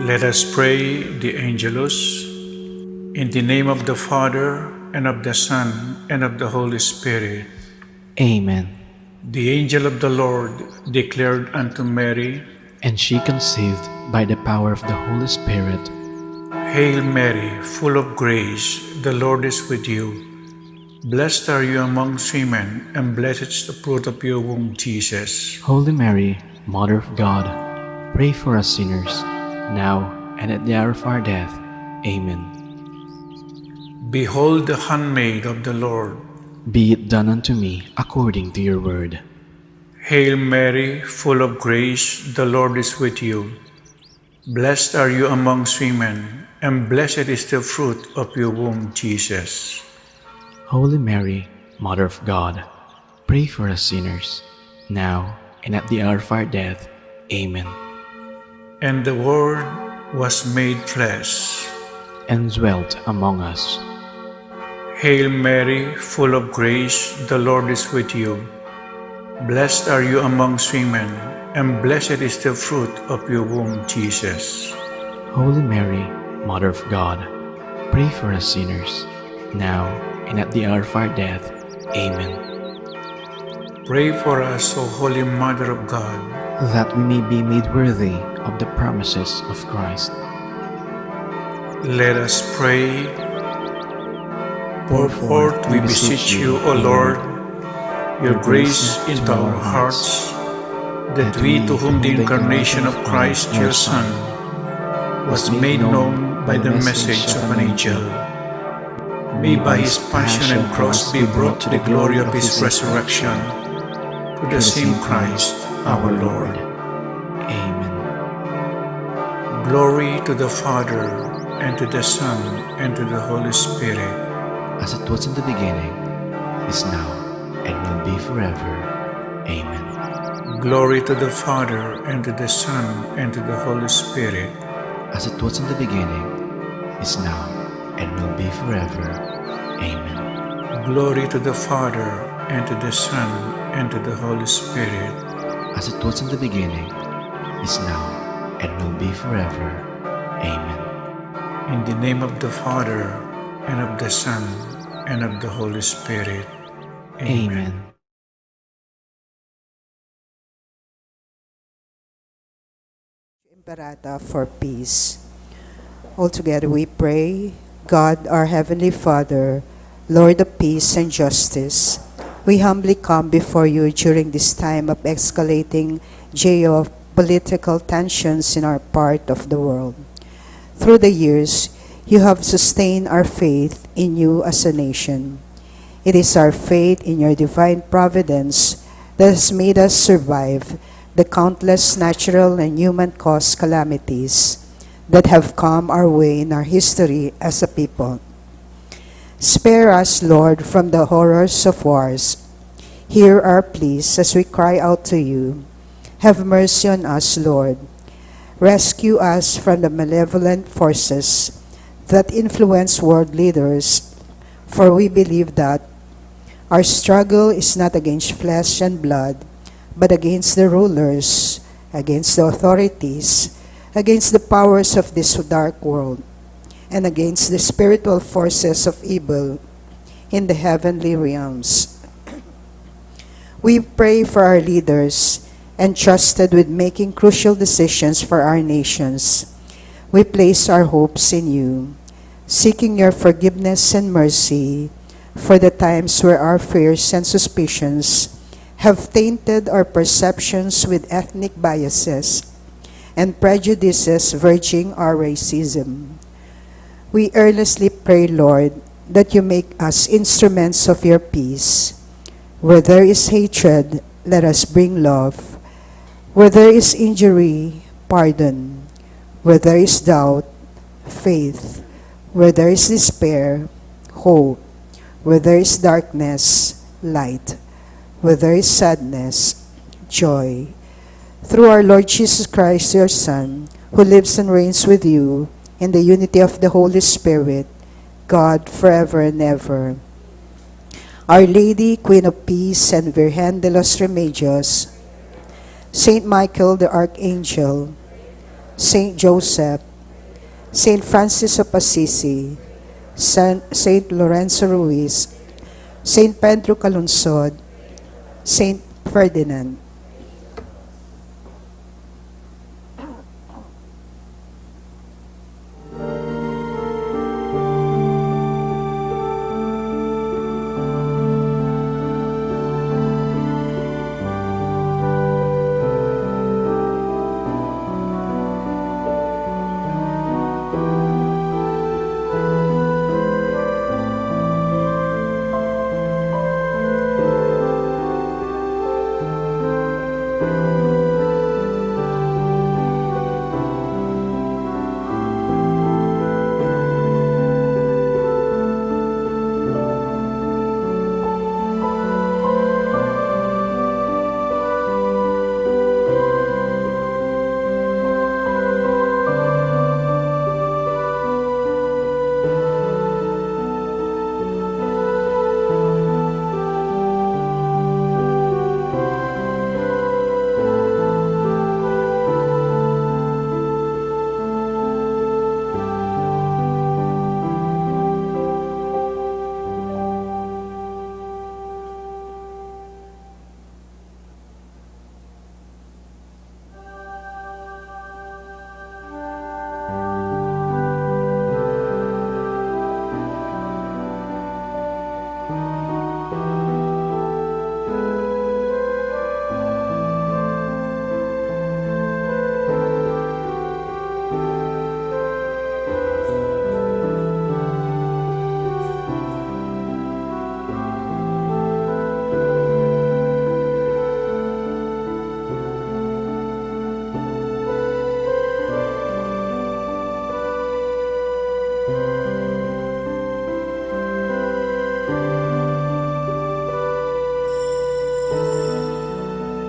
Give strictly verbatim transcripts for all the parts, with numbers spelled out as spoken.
Let us pray the Angelus. In the name of the Father, and of the Son, and of the Holy Spirit. Amen. The angel of the Lord declared unto Mary, and she conceived by the power of the Holy Spirit. Hail Mary, full of grace, the Lord is with you. Blessed are you amongst women, and blessed is the fruit of your womb, Jesus. Holy Mary, Mother of God, pray for us sinners, now and at the hour of our death. Amen. Behold the handmaid of the Lord. Be it done unto me according to your word. Hail Mary, full of grace, the Lord is with you. Blessed are you amongst women, and blessed is the fruit of your womb, Jesus. Holy Mary, Mother of God, pray for us sinners, now and at the hour of our death. Amen. And the Word was made flesh and dwelt among us. Hail Mary, full of grace, the Lord is with you. Blessed are you amongst women, and blessed is the fruit of your womb, Jesus. Holy Mary, Mother of God, pray for us sinners, now and at the hour of our death. Amen. Pray for us, O Holy Mother of God, that we may be made worthy of the promises of Christ. Let us pray. Pour forth, we beseech you, O Lord, your grace into our hearts, that we, to whom the incarnation of Christ, your Son, was made known by the message of an angel, may by his passion and cross be brought to the glory of his resurrection. Through the same Christ our Lord. Amen. Glory to the Father, and to the Son, and to the Holy Spirit. As it was in the beginning, is now, and will be forever. Amen. Glory to the Father, and to the Son, and to the Holy Spirit. As it was in the beginning, is now, and will be forever. Amen. Glory to the Father, and to the Son, and to the Holy Spirit. As it was in the beginning, is now, and will be forever. Amen. In the name of the Father, and of the Son, and of the Holy Spirit. Amen. Amen. Imperata for peace. All together we pray. God, our Heavenly Father, Lord of peace and justice, we humbly come before you during this time of escalating geopolitical tensions in our part of the world. Through the years, you have sustained our faith in you as a nation. It is our faith in your divine providence that has made us survive the countless natural and human caused calamities that have come our way in our history as a people. Spare us, Lord, from the horrors of wars. Hear our pleas as we cry out to you. Have mercy on us, Lord. Rescue us from the malevolent forces that influence world leaders, for we believe that our struggle is not against flesh and blood, but against the rulers, against the authorities, against the powers of this dark world, and against the spiritual forces of evil in the heavenly realms. We pray for our leaders entrusted with making crucial decisions for our nations. We place our hopes in you, seeking your forgiveness and mercy for the times where our fears and suspicions have tainted our perceptions with ethnic biases and prejudices verging our racism. We earnestly pray, Lord, that you make us instruments of your peace. Where there is hatred, let us bring love. Where there is injury, pardon. Where there is doubt, faith. Where there is despair, hope. Where there is darkness, light. Where there is sadness, joy. Through our Lord Jesus Christ, your Son, who lives and reigns with you in the unity of the Holy Spirit, God, forever and ever. Our Lady, Queen of Peace, and Virgen de los Remedios, Saint Michael the Archangel, Saint Joseph, Saint Francis of Assisi, San-, Saint Lorenzo Ruiz, Saint Pedro Calungsod, Saint Ferdinand.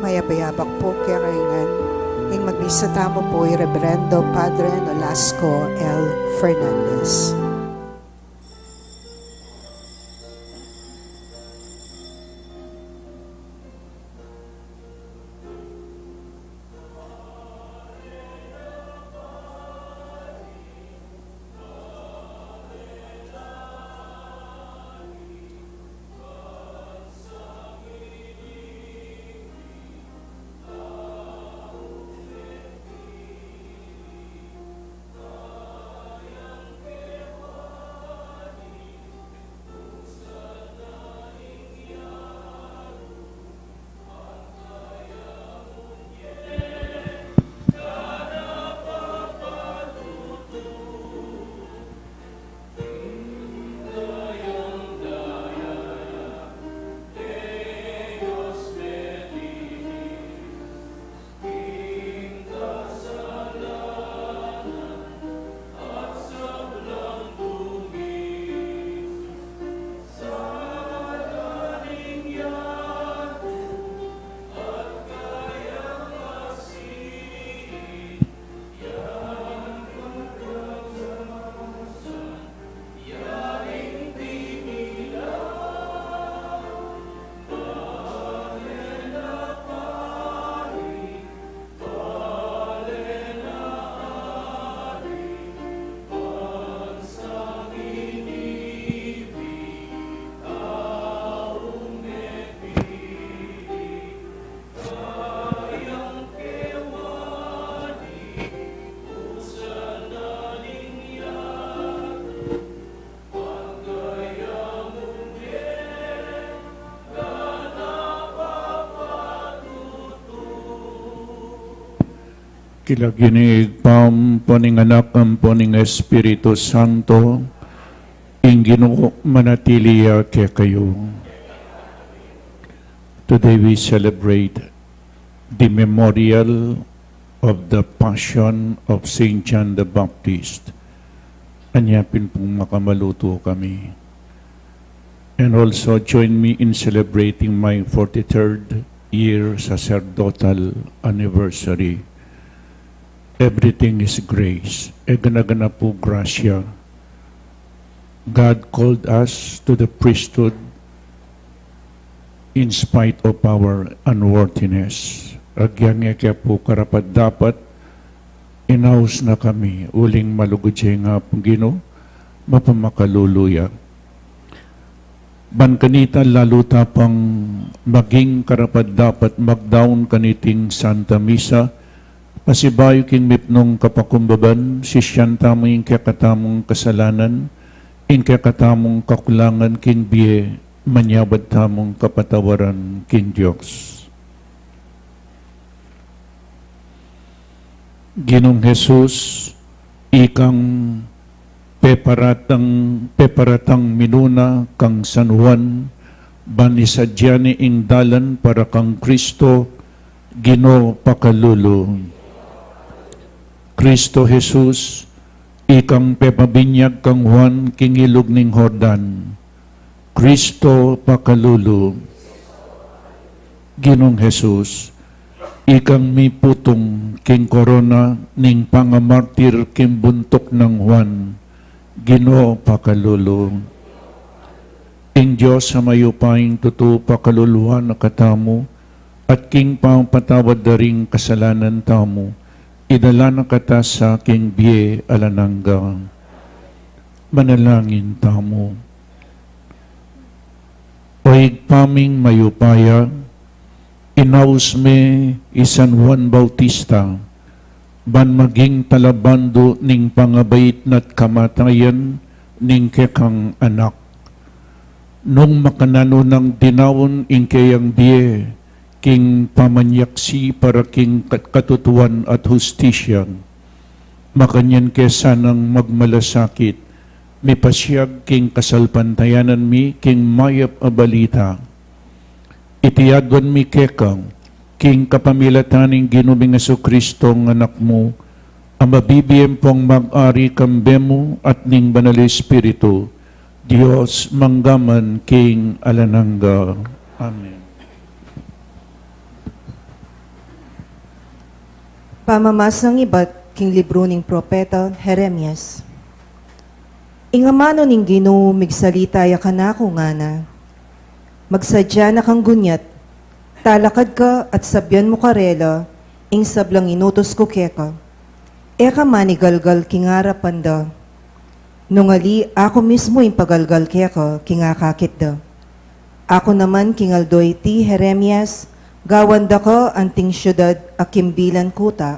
Mayap a abak pu kekayu ngan. Ing magmisa tamu pu i Reverendo Padre Nolasco L. Fernandez. King lagyu ning Ibpa, ampo ning Anak, ampo ning Espiritu Santo, ing Ginu manatili ya kekayu. Today we celebrate the memorial of the Passion of Saint John the Baptist. Anya pin pung makamalutu kami. And also join me in celebrating my forty-third year sacerdotal anniversary. Everything is grace. E gana-gana pu grasya. God called us to the priesthood in spite of our unworthiness. Agyang e ke pu karapat-dapat Inaus na kami, uling malugud ya ing Apung Ginu, mapamakalulu ya. Ban kanita lalu ta pang maging karapat-dapat magdaun kaniting Santa Misa, pasibayu king mipnung kapakumbaban, sisian tamu ing kekatamung kasalanan, ing kekatamung kakulangan king bie, manyawad tamung kapatawaran king Dios. Ginung Jesus, ikang peparatang, peparatang minuna kang San Juan, ban isadia ne ing dalan para kang Kristo, Ginu pakalulu. Kristo Jesus, ikang pepabinyag kang Juan king ilug ning Jordan, Kristo pakalulu. Ginung Jesus, ikang miputung king korona ning pangamartir king buntuk nang Juan, Ginu pakalulu. Ing Dios a mayupayang tutu pakaluluan na katamu, at king pamapatawad da ring kasalanan tamu, idala na kata sa king bie alang angga. Manalangin tamu. O Ibpa ming mayupaya, inaus me i San Juan Bautista ban maging talabandu ning pangabait na't kamatayan ning kekang anak. Nung makananu nang dinaun ing keyang bie king pamanyaksi para king kat-, katutuan at hustisya, makanyan ke sanang magmalasakit, mipasiag king kasalpantayanan mi king mayap a balita. Iti aduan mi keka, king kapamilatan ning Ginu ming Jesucristo a Anak mu, a mabibie ampong mag-ari kambe mu at ning Banal Espiritu, Dios mangga man king alang angga. Amen. Pamamasang ibat king libru ning propeta Jeremias. Ing amanu ning Ginu migsalita ya kanaku ngana: Magsadya na kang gunyat, talakad ka at sabian mu karela ing sablang inutus ku keka. E ka manigalgal king arapan da. Nung ali, aku mismu ing pagalgal keka king akakit da. Aku naman king aldo iti, Jeremias, gawan da ka anting siudad a kimbilan ku ta.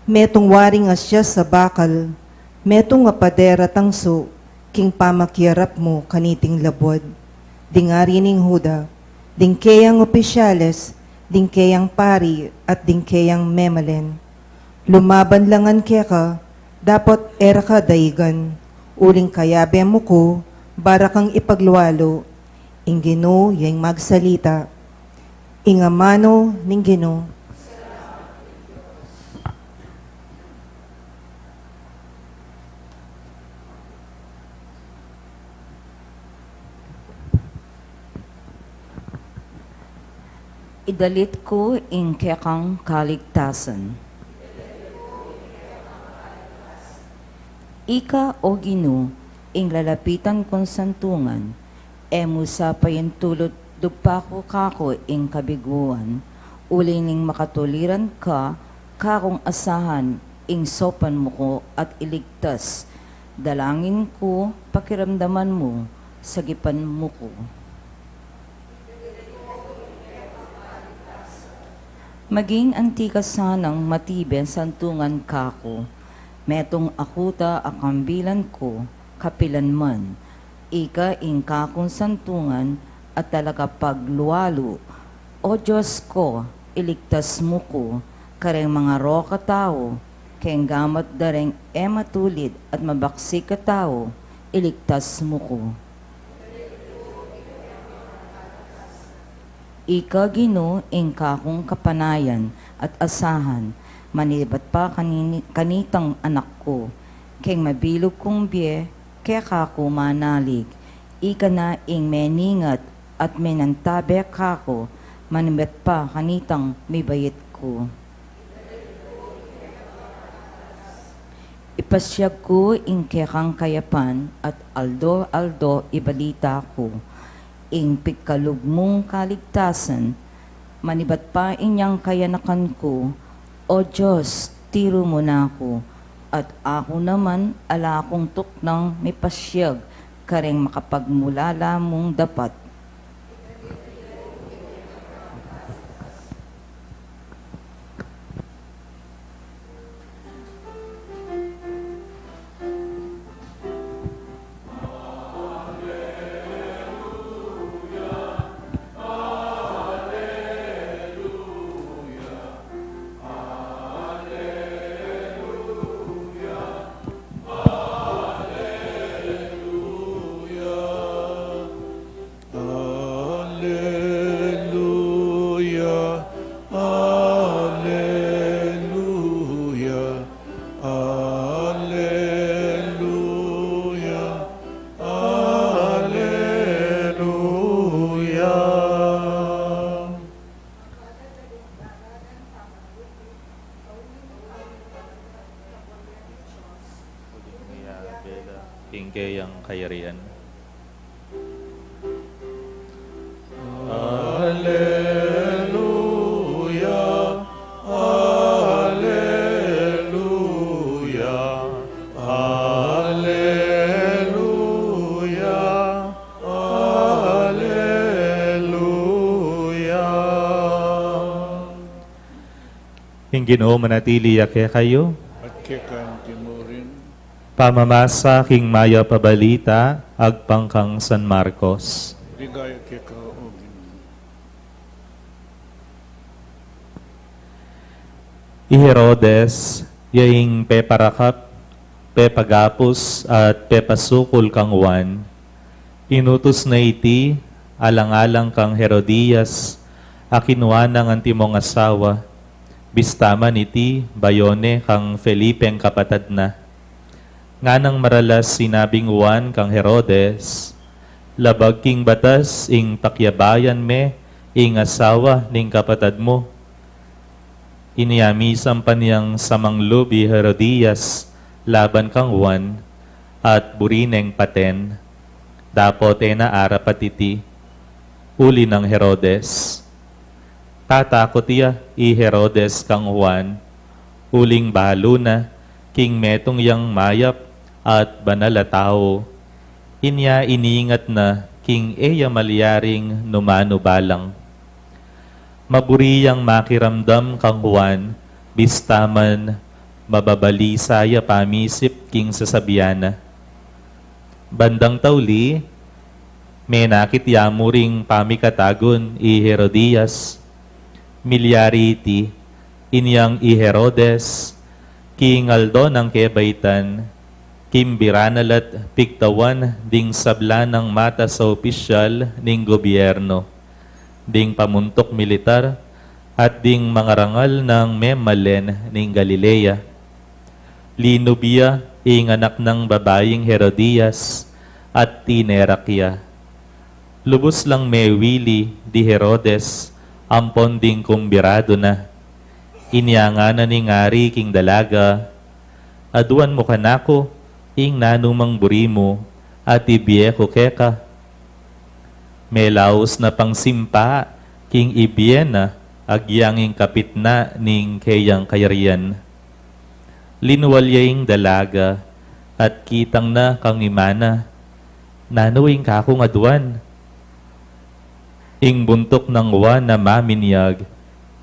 Metung waring asyas a bakal, metung a pader a tangsu, king pamakiarap mu kaniting labuad, ding ari ning Juda, ding keyang opisyales, ding keyang pari, at ding keyang memalen. Lumaban la ngan keka, dapot e ra ka daigan, uling kayabe mu ku, ba ra kang ipaglualu. Ing Ginu ya ing magsalita. Ing amanu ning Ginu. Idalit ku ing kekang kaligtasan. Ika, O Ginu, ing lalapitan kung santungan, e mu sa paintulut dugpa ku kaku ing kabiguan, uling ning makatuliran ka kakung asahan ing saupan mu ku at iligtas. Dalangin ku, pakiramdaman mu, sagipan mu ku. Maging anti ka sanang matibe santungan kaku, metung akuta a kambilan ku, kapilan man. Ika ing kakung santungan at talakapaglualu. O Dios ku, iligtas mu ku kareng mangaroka tau, keng gamat da reng e matulid at mabaksik a tau, iligtas mu ku. Ika, Ginu, ing kakung kapanayan at asahan, manibat pa kanini-, kanitang anak ku, keng mabilug kung bie, keka ku manalig. Ika na ing meningat at menantabe kaku, manibat pa kanitang mibait ku. Ipasiag ku ing kekang kayapan at aldo-aldo ibalita ku ing pigkalub mung kaligtasan, manibat pa inyang kayanakan ku, O Dios, Tiru mu na ku, at aku naman ala kung tuknang mipasyag kareng makapagmulala mung dapat. Aleluya, aleluya, aleluya, aleluya. King keyang kayarian. Aleluya, aleluya, aleluya, aleluya. Ing Ginu manatili ya kekayu. At keka mu rin. Pamamasa king mayap a balita agpang kang San Marcos. Ligaya keka, O Ginu. I Herodes, ya ing peparakap, pepagapus, at pepasukul kang Juan, inutus na iti alang-alang kang Herodias, a kinua nang antimong asawa, bista man iti bayu ne kang Felipeng kapatad na. Nganang maralas sinabing Juan kang Herodes, "Labag king batas ing pakiabayan me ing asawa ning kapatad mu." Inya misampan yang samanglub i Herodias laban kang Juan, at buri neng paten, dapot e na arapat iti. Uli nang Herodes, tatakut ya i Herodes kang Juan, uling balu na king metung yang mayap at banal a tau. Inya iningat na king e ya malyaring numanu balang. Maburi yang makiramdam kang Juan, bista man mababalisa ya pamisip king sasabian na. Bandang tauli, menakit ya mu ring pamikatagun i Herodias. Milyari iti, inyang i Herodes, king aldo nang kebaitan, kimbira na la't pigtawan ding sabla nang matas a opisyal ning gobyerno, ding pamuntuk militar, at ding mangarangal nang memalen ning Galilea. Linub ya ing anak nang babaing Herodias, at tinerak ya. Lubus lang mewili di Herodes ampon ding kumbiradu na. Inya ngana ning ari king dalaga, "Aduan mu kanaku ing nanu mang buri mu, at ibie ku keka." Melaus na pang simpa king ibie na agyang ing kapit na ning keyang kayarian. Linwal ya ing dalaga, at kitang na kang ima na, "Nanu ing kakung aduan?" "Ing buntuk nang Juan a Maminyag,"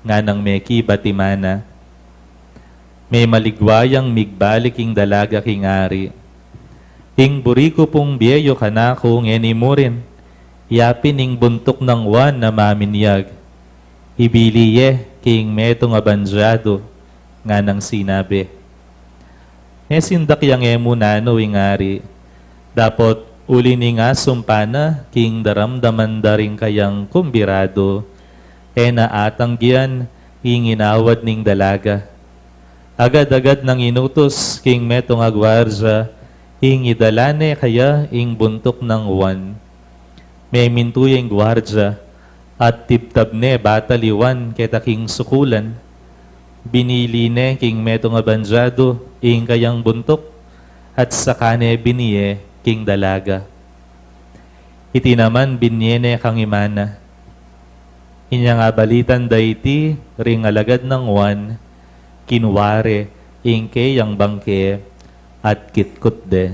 nganang mekibat i ima na. Memaligwa yang migbalik ing dalaga king ari. "Ing buri ku pung bie yu kanaku ngeni murin, yapin ing buntuk nang Juan a Maminyag. Ibili ye king metung a bandyadu," nganang sinabi. Mesindak yang e mu nanu ing ari, dapot uli ning asumpa na king daramdaman da ring kayang kumbiradu, e na atanggian ing inawad ning dalaga. Agad-agad nang inutus king metung a guardia ing idala ne kaya ing buntuk nang Juan. Memintu ya ing guardia, at tibtab ne batal i Juan keta king sukulan. Binili ne king metung a bandyadu ing kayang buntuk, at saka ne binie king dalaga. Iti naman binie ne kang ima na. Inyang abalitan da iti ring alagad nang Juan, kinua re ing keyang bangke at kitkut de.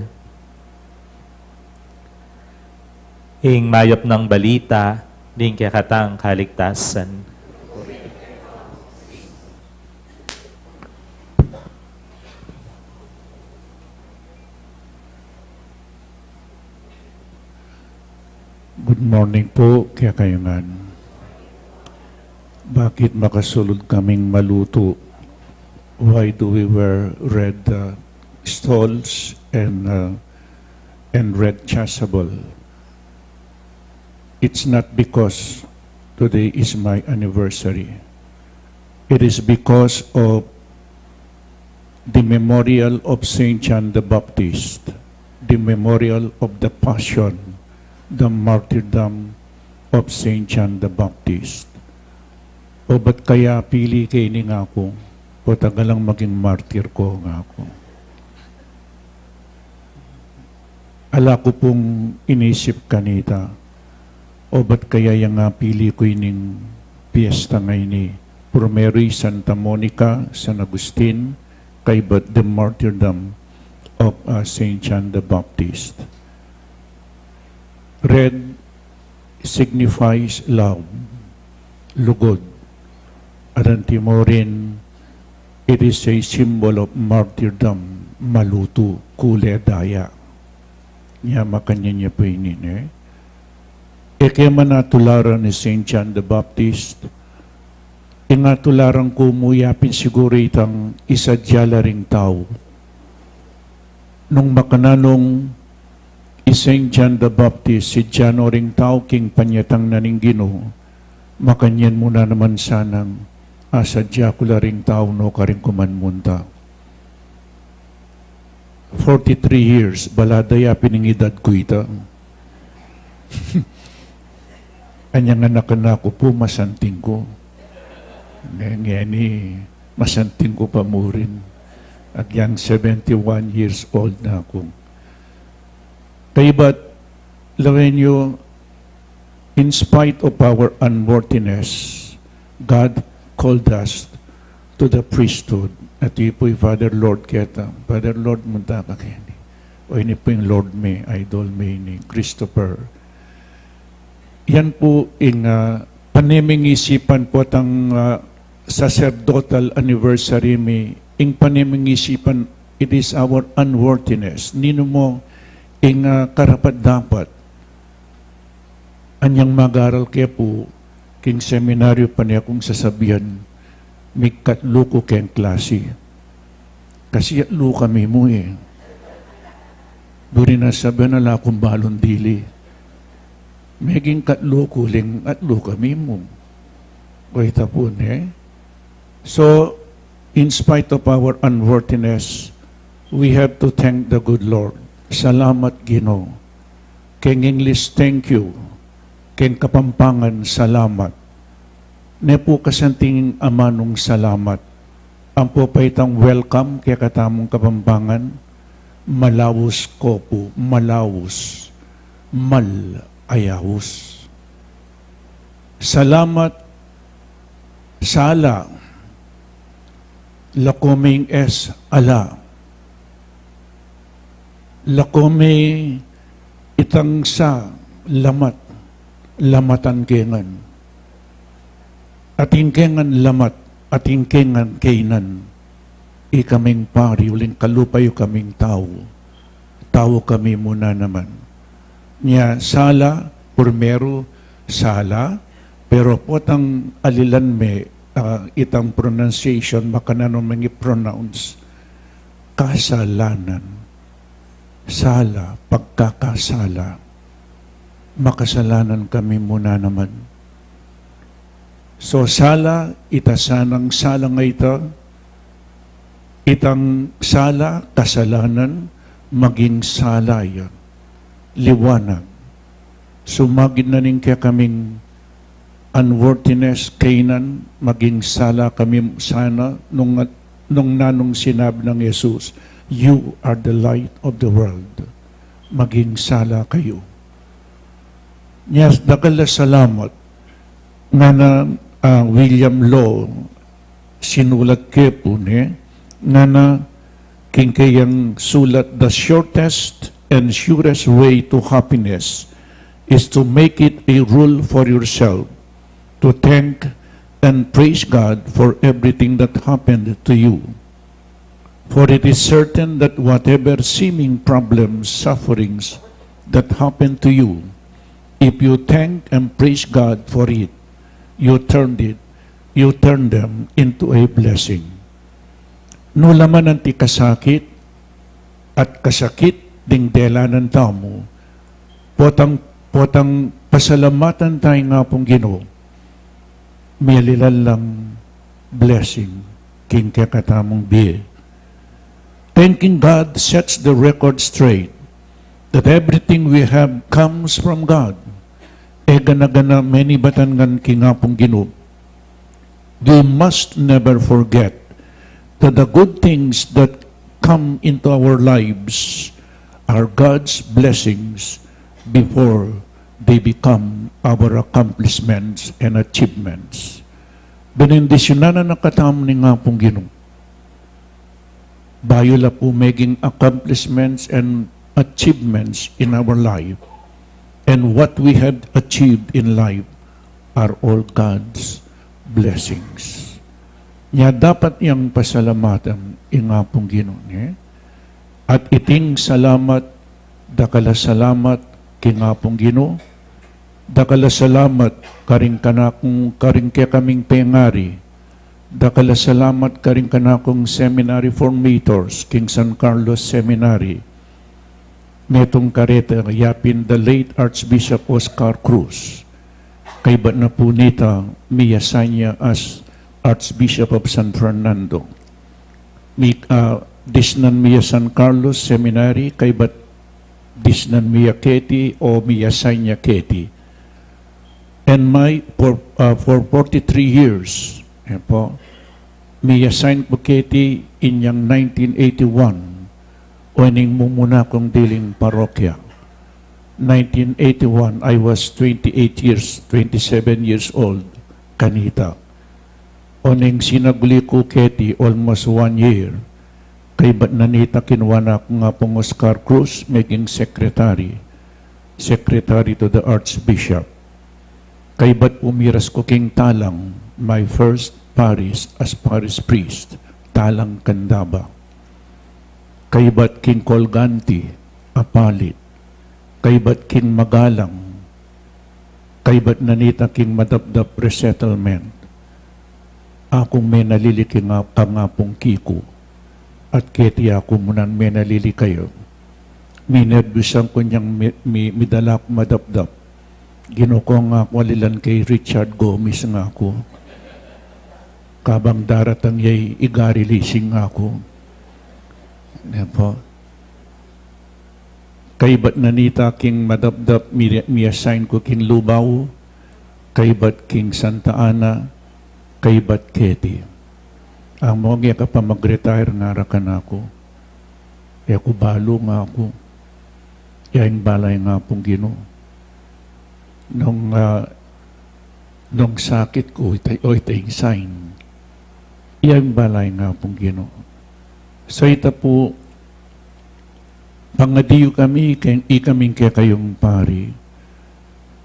Ing mayap nang balita ning kekatang kaligtasan. Good morning po kekayu ngan. Bakit makasulud kaming malutu? Why do we wear red, uh, stoles and, uh, and red chasuble? It's not because today is my anniversary. It is because of the memorial of Saint John the Baptist, the memorial of the Passion, the martyrdom of Saint John the Baptist. O ba't kaya pili ke ini, ngaku? O tagalang maging martir ko, ngaku. Ala ku pung inisip kanita, o ba't kaya yang apili ku ining piyesta ngeni, purmeru i Santa Monica, San Agustin, kaybat the martyrdom of, uh, Saint John the Baptist. Red signifies love, lugud. At anti mu rin, it is a symbol of martyrdom, malutu, kule daya. Nya makanyan ya pu ini, ne? E ke man atularan i Saint John the Baptist, ing atularan ku mu ya pin siguru itang isadya la ring tau. Nung makananu i Saint John the Baptist, sidyang ring tau king panyatang na ning Ginu, makanyan mu na naman sanang asadya ku la ring tau, no, karin ku man munta. Forty-three years, balada ya pin ing edad ku ita. Anyang anak-anak ku pu, masanting ku. Nge-, ngeni, masanting ku pa murin. Agyang seventy-one years old na ku. Kaybat, lawen yu, in spite of our unworthiness, God called us to the priesthood. At ipu i Father Lord keta. Father Lord, munta ka keni. O, ini pu ing Lord mi, idol mi ini, Christopher. Yan pu ing, ah, panemingisipan pu at ang, ah, sacerdotal anniversary mi, ing panemingisipan, it is our unworthiness. Ninu mu ing, ah, karapat-dapat. Anyang mag-aral ke pu, king seminaryo pa ne kung sasabian, migkatlu ku keng klasi. Kasi atlu kami mu e. Buri na sabian, ala kung balung dili. Meging katlu ku, uling atlu kami mu. Kaya ita pu, ne? So, in spite of our unworthiness, we have to thank the good Lord. Salamat, Ginu. Keng English, thank you. Keng Kapampangan, salamat. Ne pu kasanting amanung salamat. Ampo pa itang welcome kekatamung Kapampangan, malaus ko pu, malaus, mal, ayaus. Salamat, sala, lako me ing S, ala. Lako me itang sa, lamat, lamatan ke ngan. Atin ke ngan lamat, atin ke ngan kaynan. Ikaming pari, uling kalupa yu kaming tau. Tau kami mu na naman. Nya sala, purmeru, sala, pero potang alilan me, ah, itang pronunciation, makananu meng i-pronounce. Kasalanan. Sala, pagkakasala. Makasalanan kami mu na naman. So, sala, ita sanang sala nga ita, itang sala, kasalanan, maging sala ya. Liwanag. Sumagid na ning kekaming unworthiness, kaynan, maging sala kami sana nung, nung nanung sinabi nang Jesus, "You are the light of the world." Maging sala kayu. Nya, dakal a salamat. Ngana, ah, William Law, sinulat ke pu, ne, Ngana king kayang sulat, the shortest and surest way to happiness is to make it a rule for yourself to thank and praise God for everything that happened to you. For it is certain that whatever seeming problems, sufferings that happened to you, if you thank and praise God for it, you turned it, you turn them into a blessing. Nu la man anti kasakit at kasakit ding delanan tamu, potang, potang pasalamatan taya ing Apung Ginu, miyalilan lang blessing king kekatamung bie. Thanking God sets the record straight that everything we have comes from God. E gana-gana menibatan ngan king Apung Ginu. We must never forget that the good things that come into our lives are God's blessings before they become our accomplishments and achievements. Benendisyunan na katamu ning Apung Ginu bayu la pu meging accomplishments and achievements in our life. And what we have achieved in life are all God's blessings. Nya dapat yang pasalamatan ing Apung Ginu, ne? At iting salamat, dakal a salamat king Apung Ginu, dakal a salamat karing kanakung, karing kekaming pengari, dakal a salamat karing kanakung seminary formators king San Carlos Seminary. Metung kareta yapin the late Archbishop Oscar Cruz. Kaybat na pu nita, mi-assign ya as Archbishop of San Fernando. Mi, ah, disnan mi ya San Carlos Seminary, kaybat disnan mi ya keti o mi-assign ya keti. And my, for, ah, for forty-three years, e pu, mi-assign ku keti inyang nineteen eighty-one, o ining mumuna kung diling parokya. Nineteen eighty-one, I was twenty-eight years, twenty-seven years old kanita. O neng sinaguli ku keti almost one year, kaybat na nita kinua na ku king Apung Oscar Cruz meging secretary, secretary to the Archbishop. Kaybat pumiras ku king Talang, my first parish as parish priest, Talang, Candaba. Kaybat king Colgante, Apalit. Kaybat king Magalang, kaybat na nita king Madapdap Resettlement. Aku menalili king Apung Kiko, at keti aku munan menalili kayu. Minerbyusan ku nyang mi, mi, midala ku Madapdap. Ginuku nga aku alilan kay Richard Gomez nga aku. Kabang daratang ya i Gary Lising nga aku. Ne pu. Kaybat na nita king Madapdap, mi, mi-assign ku king Lubao, kaybat king Santa Ana, kaybat keti. Amu nge kapag mag-retire ngara kanaku, e ku balu nga aku, ya ing bala ning Apung Ginu. Nung, ah, nung sakit ku, ita, o ita ing sign. Ya ing bala ning Apung Ginu. So ita pu, pangadi yu kami, ken, ikaming kekayung pari.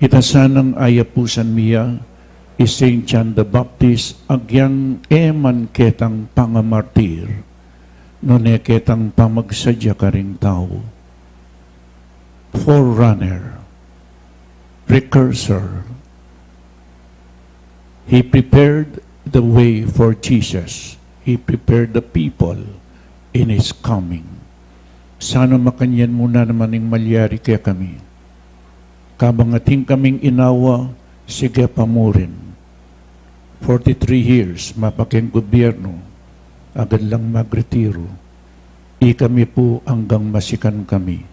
Ita sanang ayapusan mi ya i Saint John the Baptist, agyang e man ketang pangamartir, nune ketang pamagsadya karing tau. Forerunner, precursor. He prepared the way for Jesus. He prepared the people in His coming. Sana makanyan mu na naman ing malyari kekami. Kabang atin kaming inawa, sige pa mu rin. Forty-three years, mapakeng gobyernu, agad lang magretiru. Ikami pu anggang masikan kami.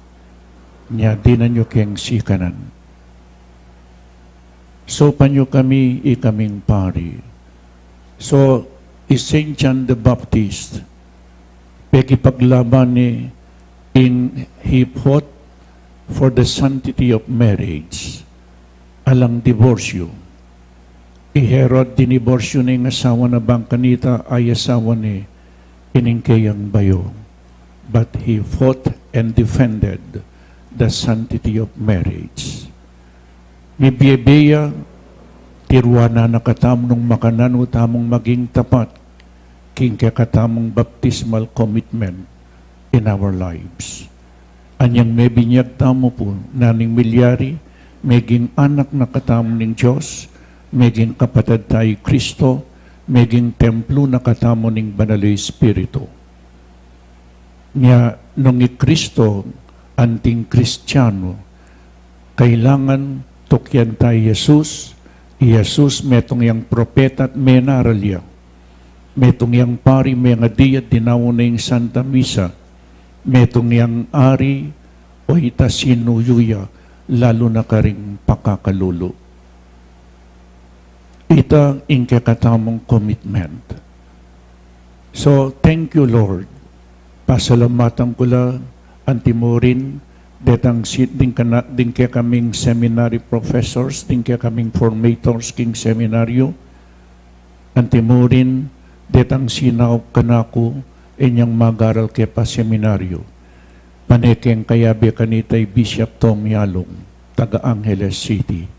Nya dinan yu keng sikanan. Saupan yu kami, ikaming pari. So, i Saint John the Baptist, pekipaglaban ne ing he fought for the sanctity of marriage. Alang diborsyu. I Herod, diniborsyu ne ing asawa na bang kanita ay asawa ne. ining keyang bayu, but he fought and defended the sanctity of marriage. Mibie-bie ya, tiruan na katamu nung makananu tamung maging tapat king kekatamung baptismal commitment in our lives. Anyang mebinyag tamu pu, na ning milyari, meging anak na katamu ning Dios, meging kapatad tayu i Kristo, meging templo na katamu ning Banal a Espiritu. Nya, nung i Kristo anting Kristiano, kailangan tukian ta i Jesus, i Jesus metung yang propeta at menaral ya. Metung yang pari, mengadi ya, dinaun na ing Santa Misa. Metung yang ari, oy ta sinuyu ya, lalu na karing pakakalulu. Ita ing kekatamung commitment. So, thank you, Lord. Pasalamatan ku la antimurin, detang si, ding kana, ding kekaming seminary professors, ding kekaming formators king seminaryo, antimurin, detang sinaup kanaku, inyang magaral ke pa seminaryo. Pane keng kayabe kanita i Bishop Tom Yalung, taga Angeles City.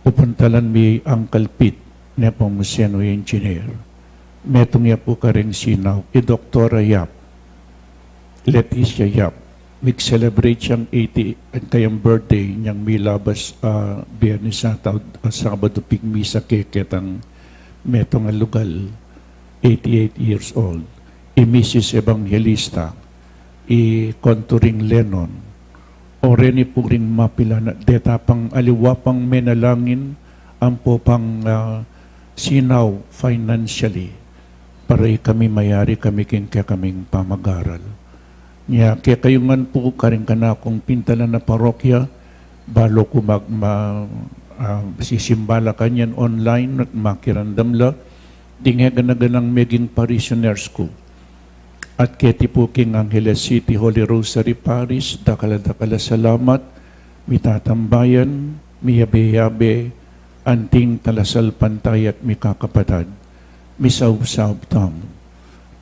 Pupuntalan mi Uncle Pete, Nepomuceno engineer. Metung ya pu karing sinaup, i Doktora Yap, Leticia Yap. Mig-celebrate yang eighty, ing kayang birthday nyang milabas, ah, Biyernes ataw, ah, Sabadu, pigmisa ke ketang metung a lugal, eighty-eight years old. I Misis Evangelista, i Conturing Lennon, o reni pu ring mapilan a deta pang aliwa pang menalangin, ampo pang, ah, sinaup financially, para ikami mayari kami king kekaming pamagaral. Nya, kekayu ngan pu karing kanakung pintalan a parokya, balu ku mag-, ma-, ah, sisimba la kanyan online at makiramdam la, ding e gana-ganang meging parishioners ku. At keti pu king Angeles City Holy Rosary Parish, dakal a dakal a salamat, mitatambayan, miyabe-yabe, anting talasalpantaya at mikakapatad, misaub-saub tamu.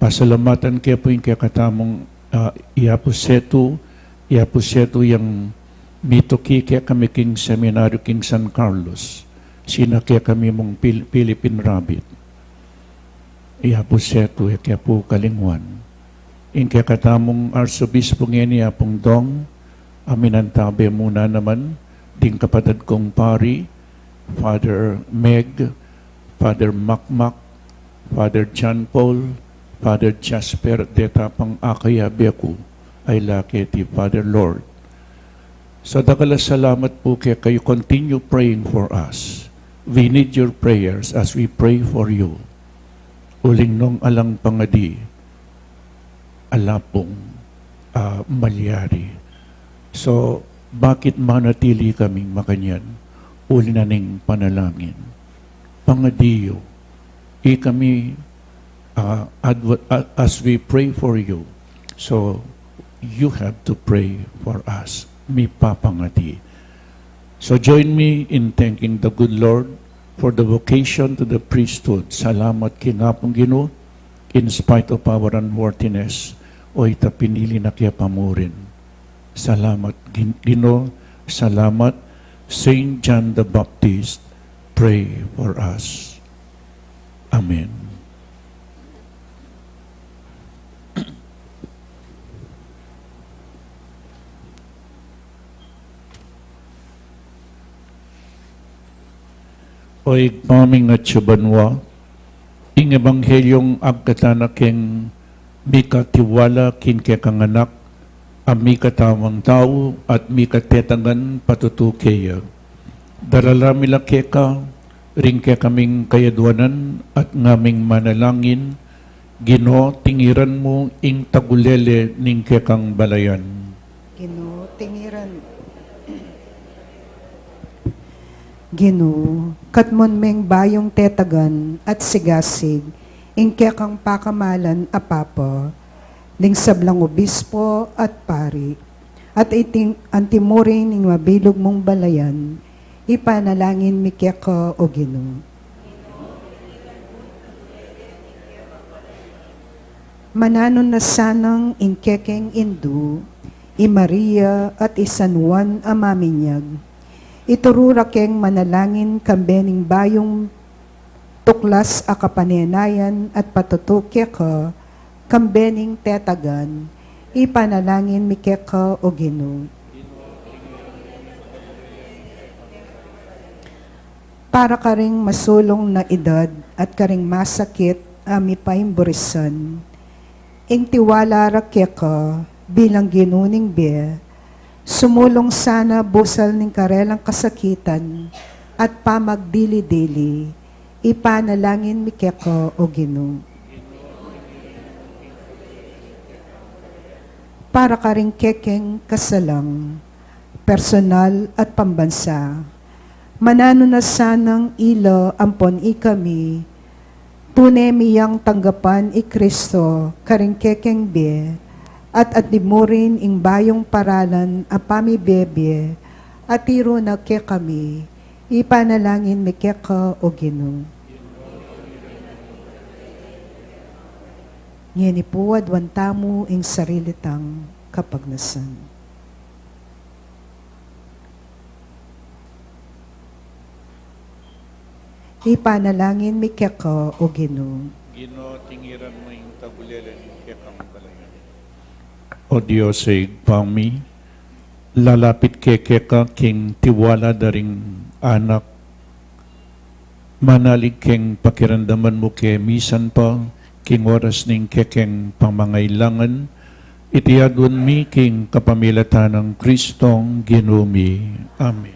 Pasalamatan ke pu ing kekatamung, ah, i Apu Setu, i Apu Setu yang mituki kekami king seminaryo king San Carlos, sina kekami mung Pil-, Philippine Rabbit. I Apu Setu, e ke pu kalinguan. Ing kekatamung arsobispo ngeni, Apung Dong, a minantabe mu na naman, ding kapatad kung pari, Father Meg, Father Makmak, Father John Paul, Father Jasper, deta pang akayabe ku, ay la keti Father Lord. So, dakal a salamat pu kekayu, continue praying for us. We need your prayers as we pray for you. Uling nung alang pangadi, ala pung, ah, malyari. So, bakit manatili kaming makanyan? Uli na ning panalangin. Pangadi yu, ikami, ah, adv-, a-, as we pray for you, so you have to pray for us. Mipapangadi. So join me in thanking the good Lord for the vocation to the priesthood. Salamat king Apung Ginu, in spite of our unworthiness, o ita pinili na ke pa murin. Salamat, Gin-, Ginu, salamat, Saint John the Baptist, pray for us. Amen. O Ibpa ming atsu banua, ing ebanghelyung agkatan na keng mikatiwala king kekang Anak, a mikatamung tau at mikatetagan patutu keya. Darala mi la keka, ring kekaming kayadwanan at ngaming manalangin, Ginu, tingiran mu ing tagulele ning kekang balayan. Ginu, tingiran. Ginu, katmun meng bayung tetagan at sigasig ing kekang pakamalan a Papa, ding sablang obispo at pari, at iting antimurin ning mabilug mung balayan, ipanalangin mi keka, O Ginu. Mananu na sanang ing kekeng indu, i Maria at i San Juan a maminyag, ituru ra keng manalangin kambe ning bayung tuklas a kapanenayan at patutu keka, kambe ning tetagan, ipanalangin mi keka, O Ginu. Para karing masulung na edad at karing masakit a mipaimburisan, ing tiwala ra keka bilang Ginu ning bie, sumulung sana busal ning karelang kasakitan at pamagdili-dili, ipanalangin mi keka, O Ginu. Para karing kekeng kasalang, personal at pambansa, mananu na sanang ila ampon ikami, tune mi yang tanggapan i Kristo karing kekeng bie, at antimurin ing bayung paralan a pamibie-bie, at tiru na kekami, ipanalangin mi keka, O Ginu. Ngeni pu, aduan tamu ing sarili tang kapagnasan. Ipanalangin mi keka, O Ginu. Ginu, tingiran mu ing tagulele ning kekang balayan. O Dios a Ibpa mi, lalapit keka king tiwala da ring anak, manalig keng pakiramdaman mu ke misan pa king oras ning kekeng pamangailangan, iti aduan mi king kapamilatan nang Kristong Ginu mi. Amen.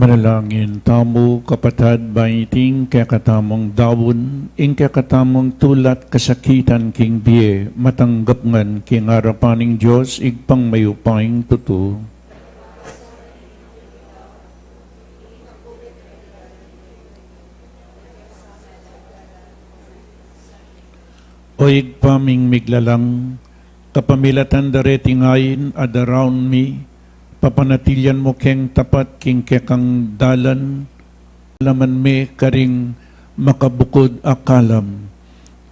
Manalangin tamu, kapatad, ba iting kekatamung daun, ing kekatamung tula't kasakitan king bie, matanggap ngan king arapan ning Dios, Ibpang mayupayang tutu. O Ibpa ming miglalang, kapamilatan da reting ain a daraun mi, papanatilian mu keng tapat king kekang dalan, laman me karing makabukud a kalam,